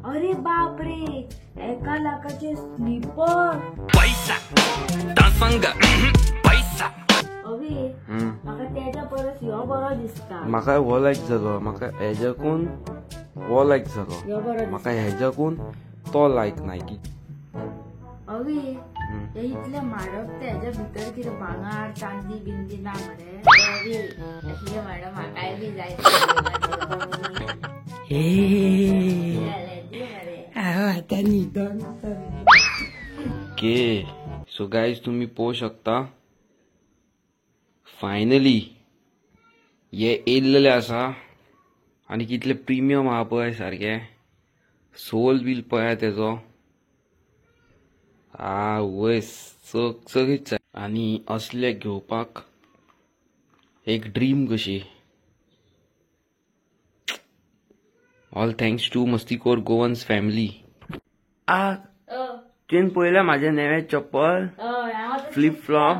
अरे बाप रे, 1 लाखाचे स्लीपर. पैसा संग पैसा. अवी म्हाका तेच्या परस ह्यो बरो दिसता. म्हाका हो लायक जालो, म्हाका हेज्याकून हो लायक जालो, म्हाका हेज्याकून तो लायक नायकी. अवी हे इतले म्हारग ते हेज्या भितर कितें भांगर चांदी बिंदी ना मरे. अवी असले मॅडम म्हाकाय बी जाय. ओके सो गायज तुम्ही पोवू शकता फायनली हे येयल्लेले आसा आनी कितले प्रिमियम आहा पळय, सारके सोल बील पळय तेजो. आवय चकचकीत. आनी असले घेवपाक एक ड्रीम कशी. ऑल thanks to मस्तीखोर गोवन्स फॅमिली. आ तुवें पळयल्या म्हाजें नवें चप्पल फ्लिप फ्लॉप?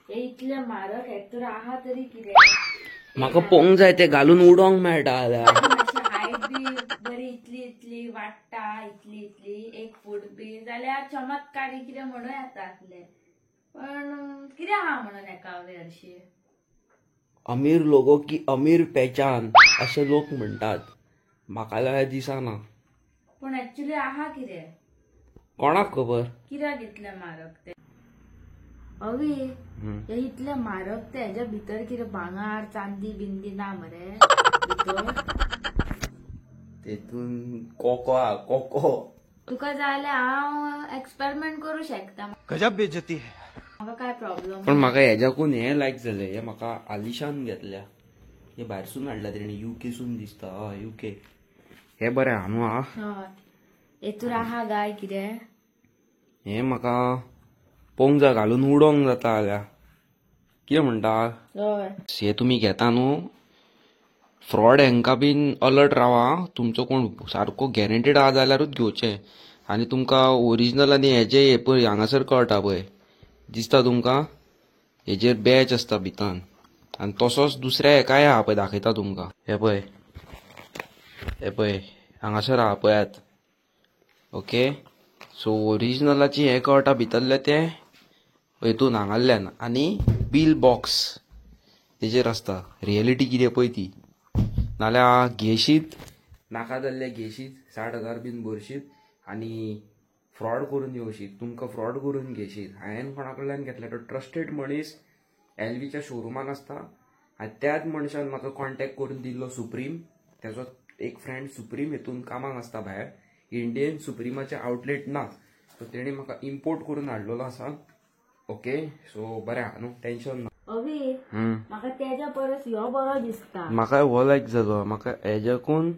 इतले म्हारग हेतूर आहा तरी कितें म्हाका पोवंक जाय, ते घालून उडोवंक मेळटा जाल्यार. हायट बी बरी इतली इतली वाडटा, इतली इतली 1 फूट बी जाल्यार चमत्कारी कितें म्हणूं येता आसलें. पण कितें आहा म्हणून हेका हरशीं अमीर लोगो की अमीर पहचान अशें लोक म्हणटात, म्हाका जाल्यार दिसना. पूण एक्चुअली आहा कितें कोणाक खबर कित्याक इतलें म्हारग ते. अवी हे इतले म्हारग ते हेज्या भितर कितें भांगर चांदी बिंदी ना मरे भितर? तेतून कोको आ कोको. तुका जाय जाल्यार हांव एक्सपेरिमेंट करूं शकता. गजब बेइज्जती है. म्हाका काय प्रॉब्लम. पण म्हाका हेज्याकून हे लायक जालें. हे म्हाका आलिशान घेतल्या, हे भायरसून हाडल्या तेणी, युके सून दिसता. हय युके. हे बरें आहा न्हू. हा हय हेतूर आहा गाय कितें हे म्हाका पोवंक जाय, घालून उडोवंक जाता जाल्यार. कितें म्हणटा? हे तुमी घेता न्हू फ्रॉड हेंका बीन अलर्ट रावा. तुमचो कोण सारको गॅरंटीड आहा जाल्यारूच घेवचें. आनी तुमकां ओरिजिनल आनी हेजे हे पळय हांगासर कळटा पळय दिसता तुमकां, हेजेर बॅच आसता भितर. आनी तसोच दुसऱ्या हेकाय आहा पळय, दाखयता तुमकां. हे पळय, हे पळय हांगासर आहा पळयात. ओके सो ओरिजिनलाची हें कळटा भितरलें तें हेतून हांगासरल्यान. आनी बील बॉक्स तेजेर आसता रियलिटी कितें पळय ती. नाल्यार घेशीत नाका जाल्ले घेशीत 60,000 बीन भरशीत आनी फ्रॉड करून येवशीत. तुमकां फ्रॉड करून घेशीत. हांवें कोणा कडल्यान घेतला तो ट्रस्टेड मनीस एलवीच्या शोरुमान आसता आनी त्याच मनशान म्हाका कॉन्टेक्ट करून दिल्लो सुप्रीम. तेजो एक फ्रेंड सुप्रीम हेतून कामाक आसता भायर, इंडियन सुप्रीमाचे आउटलेट ना, सो तेणी म्हाका इम्पोर्ट करून हाडलेलो आसा. ओके सो बरें आहा न्हू, टेन्शन ना. अवी म्हाका तेच्या परस ह्यो बरो दिसता. म्हाका हो लायक जालो, म्हाका हेज्याकून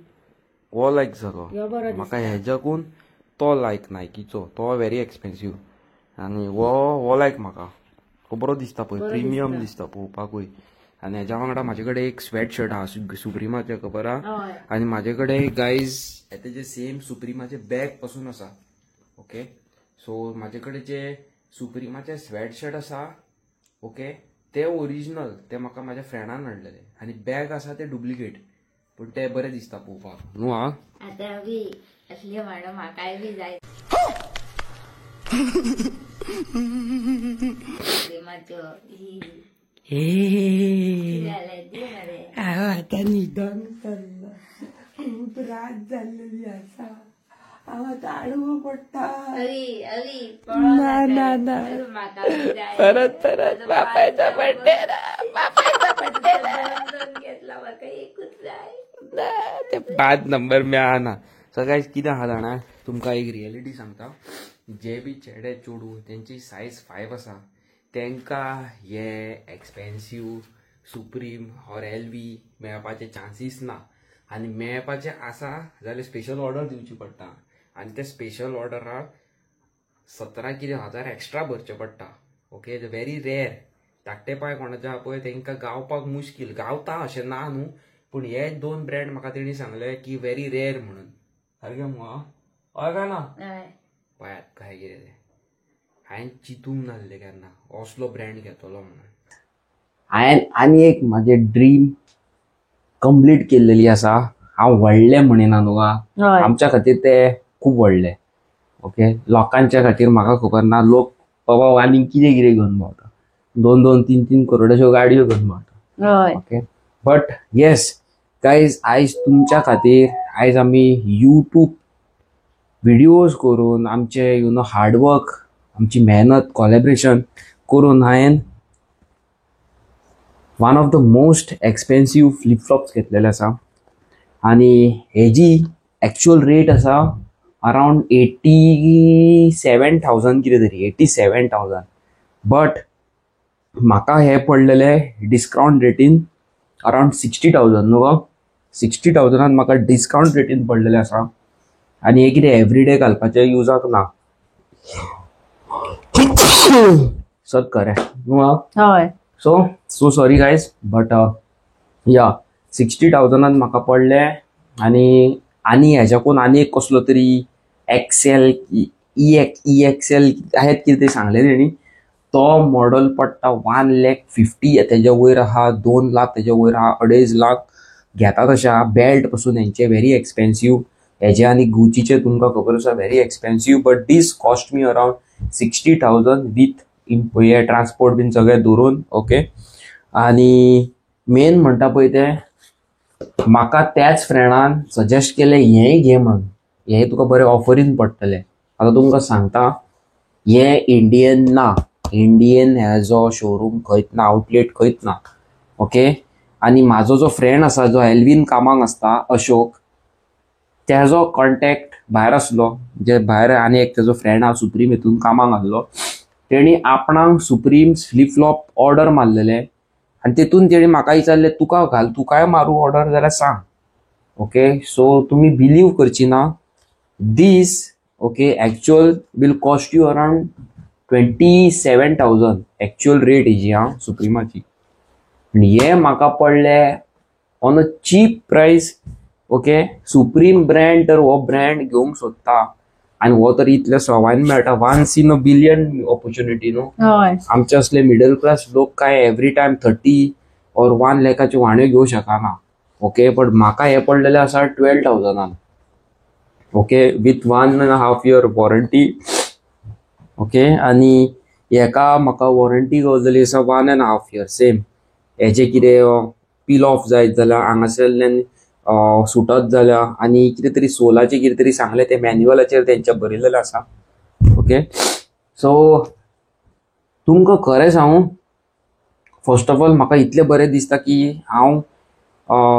हो लायक जालो, म्हाका हेज्याकून तो लायक नायकीचो, तो व्हेरी एक्सपेन्सीव. आनी हो लायक म्हाका, हो बरो दिसता पळय, प्रिमियम दिसता पळोवपाकूय. आनी हेज्या वांगडा म्हाजे कडेन एक स्वेट शर्ट आहा सुप्रीमाचें, खबर आहा. आनी म्हाजे कडेन गायज तेजे सेम सुप्रीमाचे बॅग पासून आसा. ओके सो म्हाजे कडेन जे सुप्रीमाचे स्वेट शर्ट आसा ओके ते ओरिजिनल, ते म्हाका म्हाज्या फ्रेंडान हाडलेले. आनी बॅग आसा ते डुप्लिकेट, पूण ते बरें दिसता पळोवपाक न्हू. हा आतां बी असले मॅडम म्हाकाय बी जाय. हांव आतां न्हिदोन चल्लां, खूब रात जाल्लेली आसा, हांव आतां आडवो पडटा. ना ना ना, परत परत बापायचो बड्डे, बापायचो बड्डे घेतला म्हाका एकूच जाय. ते 5 नंबर मेळना. सो गायज कितें आहा जाणा, तुमकां एक रियलिटी सांगता. जे बी चेडे चेडूं तेंची सायज 5 आसा तेंकां हे एक्सपेन्सीव सुप्रीम ऑर एलवी मेळपाचे चान्सीस ना. आनी मेळपाचे आसा जाल्यार स्पेशल ऑर्डर दिवची पडटा. आनी ते स्पेशल ऑर्डराक 17 कितें हजार एक्स्ट्रा भरचे पडटा. Okay very rare. धाकटे पांय कोणाचे पळय तेंकां गावपाक मुश्कील, गावता अशें ना न्हू, पूण हे 2 ब्रँड म्हाका तेणी सांगले की व्हेरी रेयर म्हणून. सारकें मुगो? हय काय ना? पळयात काय कितें तें. हांवें चिंतूंक नासलें केन्ना असलो ब्रँड घेतलो म्हणून. हांवें आनी एक म्हाजें ड्रीम कंप्लीट केल्लेली आसा. हांव व्हडलें म्हणिना न्हू गा, आमच्या खातीर ते खूब व्हडले. ओके, लोकांच्या खातीर म्हाका खबर ना, लोक बाबा आनी कितें कितें घेवन भोंवता, 2-2, 3-3 करोडाच्यो गाडयो घेवन भोंवता. ओके, बट येस गायज, आयज तुमच्या खातीर आयज आमी यूट्यूब व्हिडियोज करून आमचे you know hard work, आमची मेहनत, कॉलेब्रेशन करून हांवें one of the most expensive flip flops घेतलेले आसा. आनी हेजी एक्चुअल रेट आसा अरावंड 87,000 कितें तरी, 87,000. बट म्हाका हे पडलेले डिस्कावंट रेटीन अरावंड 60,000 न्हू गो, 60,000 म्हाका डिस्कावंट रेटीन पडलेले आसा. आनी हे कितें एवरीडे घालपाचें युजाक ना, सत खरें न्हू. हय, so so sorry guys, but या 60,000 म्हाका पडले. आनी आनी हेज्याकून आनी एक कसलो तरी एक्सेल ई एक्सेल आहेत कितें तरी सांगलें तेणी, तो मॉडल पडटा 1,50,000, तेज्या वयर आहा 2 लाख, तेज्या वयर आहा 2.5 लाख घेता तशें आहा. बेल्ट पसून हेंचे व्हेरी एक्सपेन्सीव, हेजे आनी गुचीचे तुमकां खबर आसा very expensive. But this cost me around 60,000 with हे ट्रान्सपोर्ट बीन सगळें धरून. ओके, आनी मेन म्हणटा पळय तें म्हाका त्याच फ्रेंडान सजेस्ट केलें हेंय घे म्हणून, हें तुका बरें ऑफरीन पडटलें. आतां तुमकां सांगता, हें इंडियन ना, इंडियन हेजो शोरूम खंयच ना, आउटलेट खंयच ना. ओके, आनी म्हाजो जो फ्रेंड आसा जो एल्वीन कामाक आसता अशोक, तेजो कॉन्टेक्ट भायर आसलो, जे भायर आनी एक तेजो फ्रेंड आहा सुप्रीम हितून कामाक आसलो, तेणी आपणाक सुप्रीम फ्लिपफ्लॉप ऑर्डर मारलेले आनी तेतून तेणी म्हाका विचारलें तुका घाल, तुकाय मारू ऑर्डर जाल्यार सांग. ओके, सो तुमी बिलीव करची ना, this okay actual will cost you around 27,000 actual rate हेजी आं सुप्रिमाची. आनी हे म्हाका पडले on a cheap price. Okay, Supreme brand तर हो ब्रँड घेवंक सोदता आनी हो तर इतले सवायन मेळटा, once in a billion opportunity न्हू. आमचे असले मिडल क्लास लोक काय एवरी टायम 30 or 1 लाखाच्यो वाण्यो घेवंक शकना. ओके, बट म्हाका हे पडलेले आसा 12,000. Okay, with 1.5 year warranty. Okay, आनी हेका म्हाका वॉरंटी गावतली आसा 1.5 year same. हेजे कितें पील ऑफ जायत जाल्यार हांगासरल्यान सुटत जाल्यार आनी कितें तरी सोलाचें कितें तरी सांगलें तें मॅन्युअलाचेर तेंच्या बरयलेलें आसा. ओके, सो तुमकां खरें सांगू, फर्स्ट ऑफ ऑल म्हाका इतलें बरें दिसता की हांव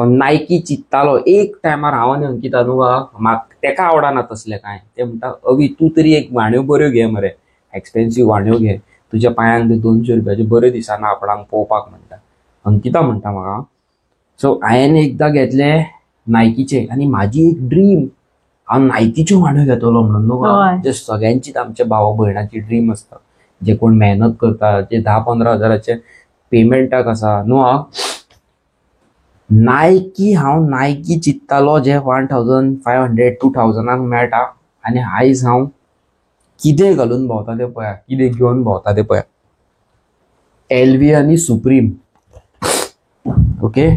नायकी चिंत्तालो एक टायमार. हांव आनी अंकिता न्हू गा, म्हाका तेका आवडना तसलें कांय, तें म्हणटा अवी तूं तरी एक वाण्यो बऱ्यो घे मरे, एक्सपेन्सीव वाण्यो घे, तुज्या पांयांक ते 200 रुपयाच्यो बऱ्यो दिसना आपणाक पळोवपाक म्हणटा, अंकिता म्हणटा म्हाका. सो हांवें एकदां घेतले नायकीचे आनी म्हाजी एक ड्रीम, हांव नायकीच्यो वाण्यो घेतलो म्हणून न्हू, जे सगळ्यांचीच आमच्या भावा भयणाची ड्रीम आसता, जे कोण मेहनत करता, जे 10-15 हजाराचे पेमेंटाक आसा न्हू. हांव नायकी, हांव नायकी चिंत्तालो जे 1,500 2,000 मेळटा, आनी आयज हांव कितें घालून भोंवता तें पळया, कितें घेवन भोंवता तें पळया, एलवी आनी सुप्रीम. ओके,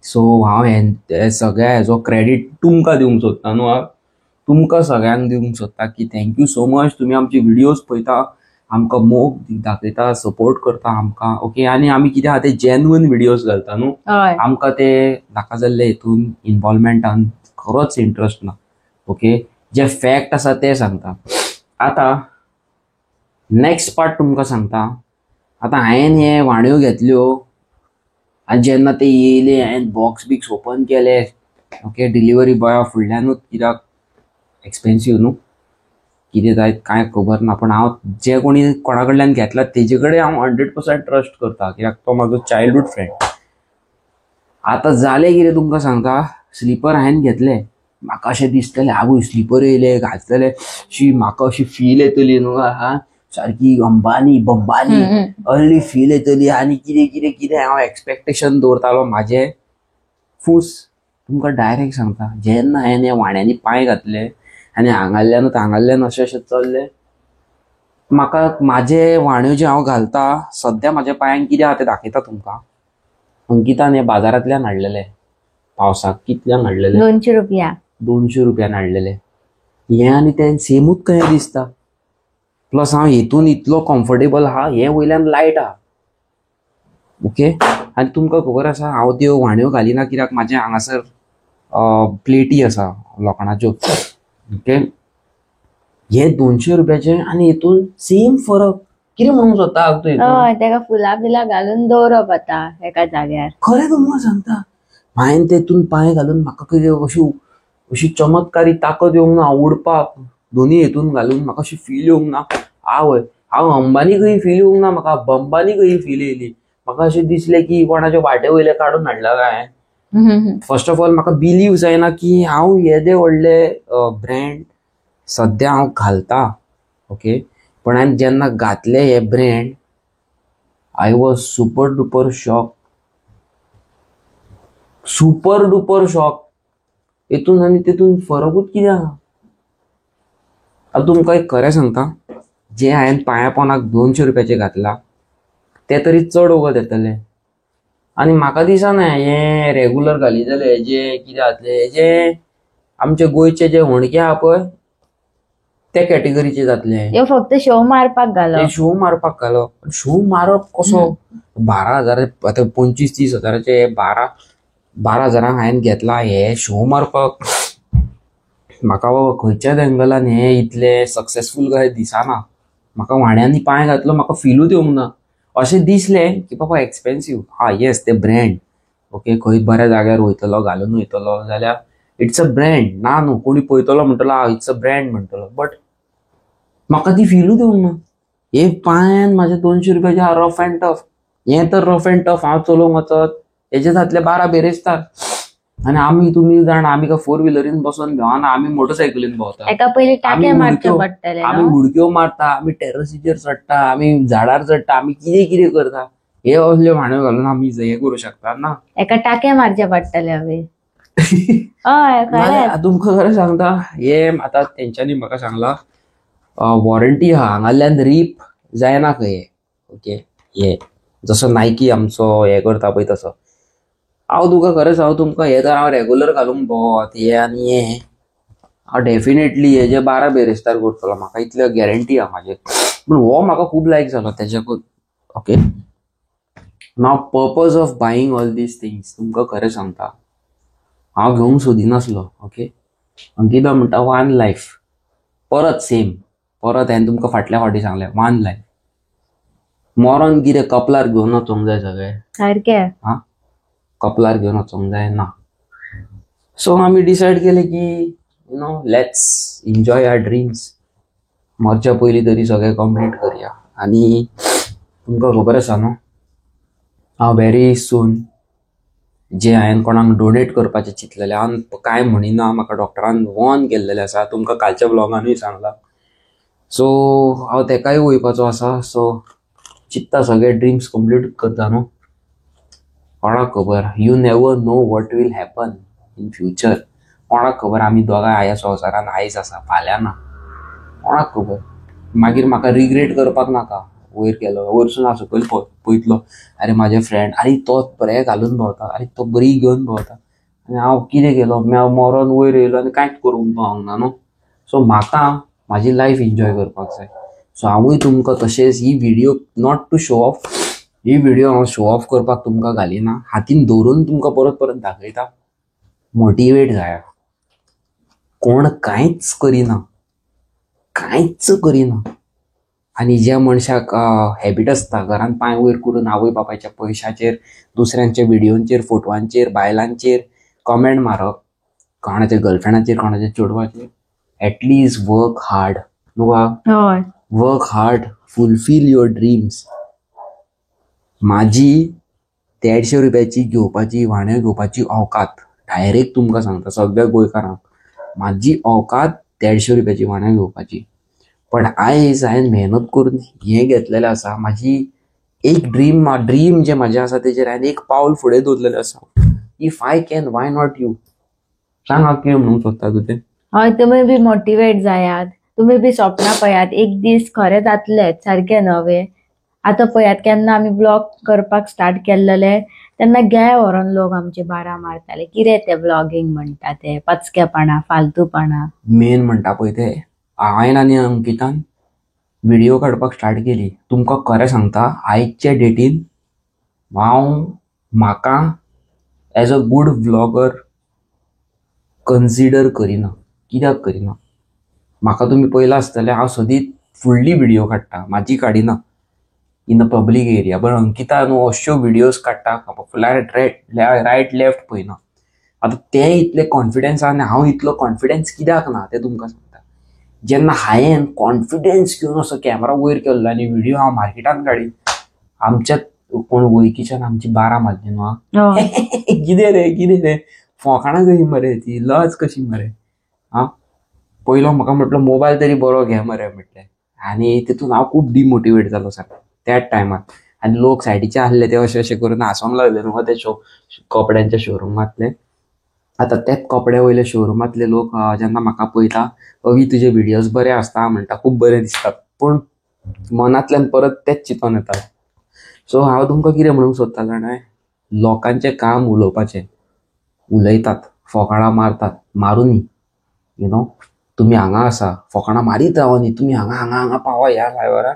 सो हांव हें सगळ्या हेजो क्रेडीट तुमकां दिवंक सोदता न्हू, हांव तुमकां सगळ्यांक दिवंक सोदता की thank you so much, तुमी आमचे व्हिडियोज पळयता, आमकां मोग दाखयता, सपोर्ट करता आमकां. ओके, आनी आमी कितें आहा ते जेन्युइन व्हिडियोज घालता न्हू, आमकां ते नाका जाल्ले हितून इनवॉल्वमेंटान खरोच इंट्रस्ट ना. ओके, जे फॅक्ट आसा ते सांगता. आतां नेक्स्ट पार्ट तुमकां सांगता. आतां हांवें हे वाण्यो घेतल्यो आनी जेन्ना ते येयले हांवें बॉक्स बिक्स ओपन केले. ओके, डिलिव्हरी बॉया फुडल्यानूच, कित्याक एक्सपेन्सीव न्हू, कितें जायत कांय खबर ना, पण हांव जे कोणी कोणा कडल्यान घेतला तेजे कडेन हांव 100% ट्रस्ट करता, कित्याक तो म्हाजो चायल्डहूड फ्रेंड. आतां जालें कितें तुमकां सांगता, स्लीपर हांवें घेतले, म्हाका अशें दिसतलें आवय स्लीपर येयले घातलेले शी, म्हाका अशी फील येतली न्हू, हा सारकी अंबानी बंबानी अर्ली फील येतली आनी कितें कितें कितें हांव एक्सपेक्टेशन दवरतालो म्हाजें फूस. तुमकां डायरेक्ट सांगता, जेन्ना हांवें ह्या वाण्यांनी पांय घातले आनी हांगाल्ल्यान हांगाल्ल्यान अशें अशें चल्लें, म्हाका म्हाजे वाण्यो जे हांव घालता सद्या म्हाज्या पांयांक कितें आहा तें दाखयता तुमकां. अंकितान हे बाजारांतल्यान हाडलेले, पावसाक कितल्यांक हाडलेले? 200 रुपया. 200 रुपयान हाडलेले. हें आनी तें सेमूच कशें दिसता. प्लस हांव हेतून इतलो कम्फर्टेबल आहा, हें वयल्यान लायट आहा. ओके, आनी तुमकां खबर आसा हांव त्यो व्हाण्यो घालिना कित्याक म्हाजें हांगासर प्लेटी आसा लोखणाच्यो. ओके, हे 200 रुपयाचे आनी हेतून सेम फरक. कितें म्हणूंक सोदता तूं? हय, तेका फुलां बिलां घालून दवरप आतां एका जाग्यार. खरें तुमकां सांगता, हांवें तेतून पांय घालून म्हाका कितें अशी अशी चमत्कारी ताकद येवंक ना उडपाक. दोनी हेतून घालून म्हाका अशी फील येवंक ना. आवय, हांव अंबानी खंय फील येवंक ना, म्हाका बंबानी खंय फील येयली. म्हाका अशें दिसलें की कोणाच्या वाटे वयले काडून हाडला काय. फर्स्ट ऑफ ऑल म्हाका बिलीव जायना की हांव येदे व्हडले ब्रँड सद्या हांव घालता. ओके, पण हांवें जेन्ना घातले हे brand, I was super duper shock, super duper shock. हेतून आनी तेतून फरकूच कितें आहा. आतां तुमकां एक खरें सांगता, जे हांवें पांया पोनाक 200 रुपयाचे घातला ते तरी चड वगत येतले. आनी म्हाका दिसना हें रेगुलर घाली जाल्यार हेजें कितें जातलें. हेजें आमचे गोंयचे जे होणके आहा पळय ते कॅटेगरीचे जातले. ह्यो फक्त शो मारपाक घालप. शो मारपाक घालप. शो मारप कसो? 12,000 आतां 25-30 हजाराचे 12 हजारांक हांवें घेतला हे शो मारपाक. म्हाका बाबा खंयच्याच एंगलान हे इतले सक्सेसफूल काय दिसना. म्हाका वाड्यांनी पांय घातलो म्हाका फिलूच येवंक ना. अशें दिसलें की बाबा एक्सपेन्सीव हा, येस ते ब्रँड. ओके, खंय बऱ्या जाग्यार वयतलो घालून वयतलो जाल्यार it's a brand. ना न्हू कोणी पळयतलो म्हणटलो हा it's a brand म्हणटलो, बट म्हाका ती फिलूच येवंक ना. हे पांयान म्हाज्या 200 रुपयाचे हा रफ अँड टफ. हें तर रफ अँड टफ हांव चलोवंक वचत हेजे जातले 12 बेरेस्तार. आनी आमी तुमी जाणा आमी काय 4 व्हिलरीन बसून भोंवना, आमी मोटरसायकलीन भोंवता. एका पयलीं टाके मारचे पडटले. आमी उडक्यो मारता, आमी टेरसीचेर चडटा, आमी झाडार चडटा, आमी कितें कितें करता. हे असल्यो व्हाण्यो घालून आमी हे करूं शकता ना. एका टाके मारचे पडटले हवे. हय, खरें तुमकां खरें सांगता, हे आतां तेंच्यांनी म्हाका सांगला वॉरंटी आहा, हांगाल्यान रीप जायना खंय. ओके, हे जसो नायकी आमचो हे करता पळय तसो. हांव तुका खरें सांगू, तुमकां हे तर हांव रेगुलर घालूंक भोंवत हे आनी हे हांव डेफिनेटली हेजे 12 बेरेस्तार करतलो, म्हाका इतले गॅरंटी आहा म्हाजेर. पूण हो म्हाका खूब लायक जालो तेज्याकूच. Okay, now purpose of buying all these things तुमकां खरें सांगता हांव घेवंक सोदिनासलो. ओके, अंकिता म्हणटा वन लायफ, परत सेम, परत हांवें तुमकां फाटल्या फावटी सांगलें वन लायफ. मरोन कितें कपलार घेवन वचोंक जाय सगळें सारकें. हा, कपलार घेवन वचोंक जाय ना. सो आमी डिसायड केलें की you know let's enjoy our dreams. मरच्या पयलीं तरी सगळें कंप्लीट करया. आनी तुमकां खबर आसा न्हू, हांव व्हेरी सून जे हांवें कोणाक डोनेट करपाचें चिंतलेलें, हांव कांय म्हणिना, म्हाका डॉक्टरान वॉर्न केल्लेलें आसा, तुमकां कालच्या ब्लॉगानूय सांगलां. सो हांव तेकाय वयपाचो आसा. सो चिंत्ता सगळे ड्रीम्स कंप्लीट करता न्हू. कोणाक खबर, you never know what will happen in future. कोणाक खबर आमी दोगांय ह्या संवसारान आयज आसा, फाल्यां ना, कोणाक खबर. मागीर म्हाका रिग्रेट करपाक नाका, वयर गेलो वयरसून हांव सकयल पळयतलो, अरे म्हाजे फ्रेंड, आरे तो बरें घालून भोंवता, आरे तो बरी घेवन भोंवता, आनी हांव कितें केलो, हांव मरोन वयर येयलो आनी कांयच करूंक पावूंक ना न्हू. सो म्हाका म्हाजी लायफ एन्जॉय करपाक जाय. सो हांवूय तुमकां तशेंच ही video not to show off, he video हांव शो ऑफ करपाक तुमकां घालिना, हातीन धरून तुमकां परत परत दाखयता. मोटिवेट जाया, कोण कांयच करिना, कांयच करिना. आनी ज्या मनशाक हॅबीट आसता घरान पांय वयर करून आवय बापायच्या पयशाचेर, दुसऱ्यांच्या व्हिडियोंचेर, फोटवांचेर, बायलांचेर कमेंट मारप, कोणाच्या गर्लफ्रेंडाचेर, कोणाच्या चेडवाचेर, एटलिस्ट वर्क हार्ड न्हू गा, work hard, fulfil your dreams. म्हाजी 150 रुपयाची घेवपाची व्हाण्यो घेवपाची अवकात, डायरेक्ट तुमकां सांगता सगळ्या गोंयकारांक, म्हाजी अवकात 150 रुपयाची व्हाण्यो घेवपाची. पण आयज हांवें मेहनत करून हें घेतलेलें आसा. म्हाजी एक ड्रीम जें म्हाजें आसा तेजेर हांवें एक पावल फुडें दवरलेलें आसा. If I can, why not you? सांग हांव कितें म्हणूंक सोदता तूं तें. हय, तुमी बी मोटिवेट जायात, तुमी बी स्वप्नां पळयात, एक दीस खरें जातलें सारकें नव्हे. आतां पळयात केन्ना आमी ब्लॉग करपाक स्टार्ट केल्लेले तेन्ना गे व्हरोन लोक आमचे बारा मारताले, कितें ते ब्लॉगिंग म्हणटा ते पचकेपणा फालतूपणा. मेन म्हणटा पळय ते हांवें आनी अंकितान व्हिडिओ काडपाक स्टार्ट केली. तुमकां खरें सांगता, आयच्या डेटीन हांव म्हाका as a good vlogger consider करिना. कित्याक करिना, म्हाका तुमी पळयलां आसतलें, हांव सदींच फुडली व्हिडिओ काडटा, म्हाजी काडिना in a public area. But Ankita न्हू अश्यो व्हिडियोज काडटा, रायट लेफ्ट पळयना. आतां तें इतलें कॉन्फिडन्स आहा आनी हांव इतलो कॉन्फिडन्स कित्याक ना तें तुमकां सांगता. जेन्ना हांवें कॉन्फिडन्स घेवन असो कॅमेरा वयर केल्लो आनी व्हिडिओ हांव मार्केटान काडी, आमच्या कोण वळखीच्यान आमची बारा मारली न्हू, कितें रे कितें रे फोकाणां कशी मरे, ती लज कशी मरे. आं, पयलो म्हाका म्हटलो मोबायल तरी बरो घे मरे म्हटलें, आनी तितून हांव खूब डिमोटिवेट जालो सारको त्याच टायमार. आनी लोक सायडीचे आहले ते अशें अशें करून हांसोंक लागले न्हू ते शो कपड्यांच्या शोरुमांतले. आतां तेच कपड्या वयले शोरुमांतले लोक जेन्ना म्हाका पळयता, अवी तुजे व्हिडियोज बरे आसता म्हणटा, खूब बरे दिसतात, पूण मनांतल्यान परत तेच चिंतून येता. सो हांव तुमकां कितें म्हणूंक सोदता जाणा, लोकांचें काम उलोवपाचें, उलयतात, फोकाणां मारतात, मारुनी, you know, तुमी हांगा आसा फोकाणां मारीत रावनी, तुमी हांगा हांगा हांगा पावा, ह्या लेवलार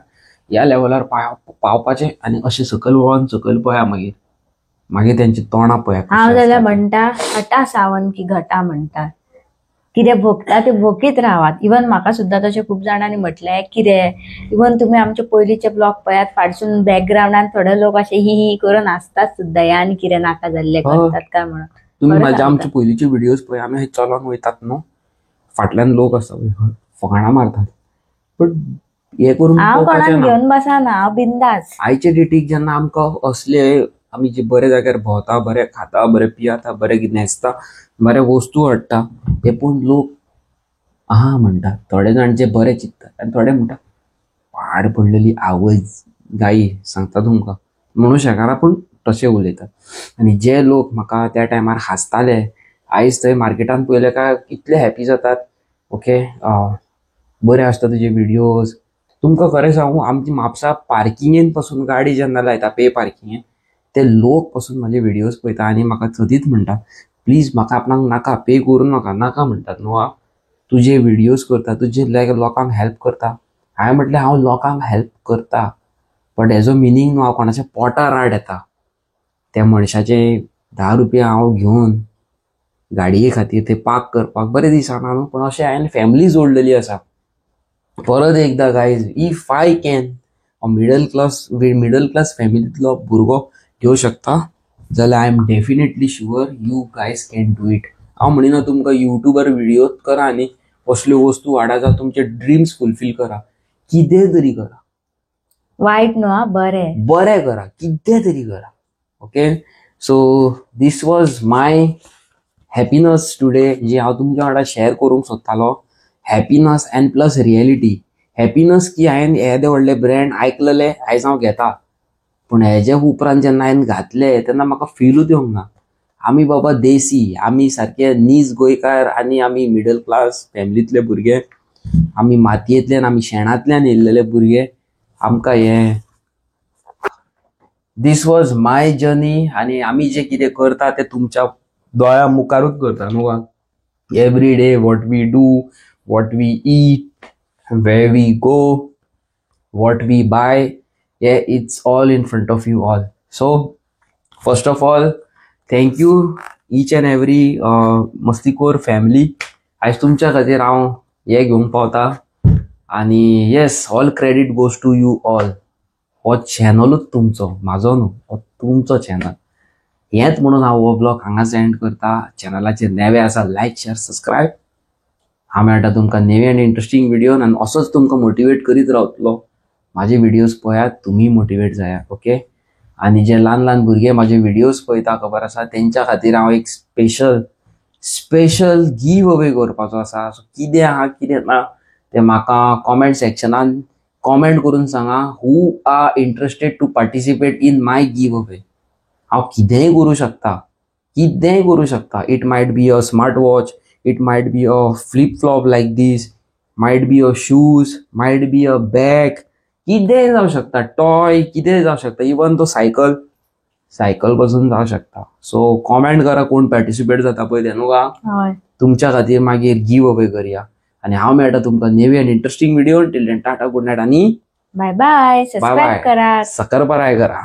ह्या लेवलार पावपाचें, आनी अशें सकयल वळोन सकयल पळया, मागीर मागीर तेंची तोंडां पळया. हांव जाल्यार म्हणटा हटा सावन की घटा म्हणटा, कितें भोगता ते भोगीत रावात. इवन म्हाका सुद्दां तशें खूब जाणांनी म्हटलें, कितें इवन तुमी आमचे पयलींचे ब्लॉग पळयात, फाटसून बॅकग्रावंडान थोडे लोक अशे ही ही करून आसतात सुद्दां, हे आनी कितें नाका जाल्ले करतात काय म्हणून. तुमी म्हाजे आमचे पयलींचे व्हिडियोज पळय, आमी चलोन वयतात न्हू, फाटल्यान लोक आसता फकाणां मारतात, बट हे करून हांव कोणाक घेवन बसना, हांव बिंदास. आयचे डेटीक जेन्ना आमकां असले आमी जे बरे जाग्यार भोंवता, बरे खाता, बरे पियेता, बरे न्हेसता, बरे वस्तू हाडटा, हे पळोवन लोक आहा म्हणटा. थोडे जाण जे बरे चिंततात आनी थोडे म्हणटा पाड पडलेली आवय गायी सांगता तुमकां म्हणू शकना, पूण तशें उलयतात. आनी जे लोक म्हाका त्या टायमार हांसताले, आयज थंय मार्केटान पळयले काय इतले हॅपी जातात, ओके बरे आसता तुजे व्हिडियोज. तुमकां खरें सांगू, आमची म्हापसा पार्किंगेन पासून गाडी जेन्ना लायता पे पार्किंगेन, ते लोक पासून म्हाजे व्हिडियोज पळयता आनी म्हाका सदींच म्हणटा, प्लीज म्हाका आपणाक नाका पे करूं नाका नाका म्हणटात न्हू, तुजे व्हिडियोज करता, तुजे लोकांक हेल्प करता. हांवें म्हटलें हांव लोकांक हेल्प करता, बट हेजो मिनींग न्हू हांव कोणाच्या पोटार आड येता. त्या मनशाचे 10 रुपया हांव घेवन गाडये खातीर ते पार्क करपाक बरें दिसना न्हू, पूण अशें हांवें फॅमिली जोडलेली आसा. परत एकदां guys, if I can middle class फॅमिलींतलो भुरगो घेवं शकता जाल्यार I am definitely sure you guys can do it. हांव म्हणिना तुमकां युट्यूबार व्हिडियो करा आनी असल्यो वस्तू हाडा जावं तुमचे ड्रीम्स फुलफील करा, कितें तरी करा, वायट न्हू, बरें बरें करा, कितें तरी करा. Okay, so this was my happiness today, जी हांव तुमच्या वांगडा शेअर करूंक सोदतालो. Happiness and plus reality. Happiness की हांवें येदे व्हडले ब्रँड आयकलेले, आयज हांव घेता, पूण हेजे उपरांत जेन्ना हांवें घातले तेन्ना म्हाका फिलूच येवंक ना. आमी बाबा देसी, आमी सारके नीज गोंयकार आनी आमी मिडल क्लास फॅमिलींतले भुरगे, आमी मातयेंतल्यान आमी शेणांतल्यान येयल्लेले भुरगे, आमकां हें दीस वॉज my journey. आनी आमी जें कितें करता तें तुमच्या दोळ्या मुखारूच करता न्हू. Every day what we do, what we eat, where we go, what we buy, yeah, it's all in front of you all. So first of all, thank you each and every Mastikor family. आयज तुमच्या खातीर हांव हें घेवंक पावता आनी yes, all credit goes to you all. हो चॅनलूच तुमचो, म्हाजो न्हू, हो तुमचो चॅनल. हेंच म्हणून हांव हो ब्लॉग हांगाच एंड करता. चॅनलाचेर नवे आसा, लायक, शेअर, सबस्क्रायब. हांव मेळटा तुमकां नवे आनी इंट्रस्टींग व्हिडियोन आनी असोच तुमकां मोटिवेट करीत रावतलो. म्हाजे व्हिडियोज पळयात, तुमी मोटिवेट जाया, ओके. आनी जे ल्हान ल्हान भुरगे म्हाजे व्हिडियोज पळयता खबर आसा, तेंच्या खातीर हांव एक स्पेशल स्पेशल गिव अवे करपाचो आसा. सो कितें आहा कितें ना तें म्हाका कॉमेंट सेक्शनान कॉमेंट करून सांगा. Who are interested to participate in my giveaway. हांव कितेंय करूं शकता, कितेंय करूं शकता. It might be a smart watch, it might be a flip flop like this, might be a shoes, might be a bag, कितेंय जावं शकता, टॉय कितेंय जावं शकता, इवन तो सायकल. सायकल पासून जावं शकता. सो कॉमेंट करा कोण पार्टिसिपेट जाता पळय ते न्हू गा. हय. तुमच्या खातीर मागीर गिव अवे करया आणि हांव मेळटा तुमकां नेवी आनी interesting video. Till then tata, good night आणि बाय बाय. बाय. सबस्क्राईब करात. सकरपराय करा.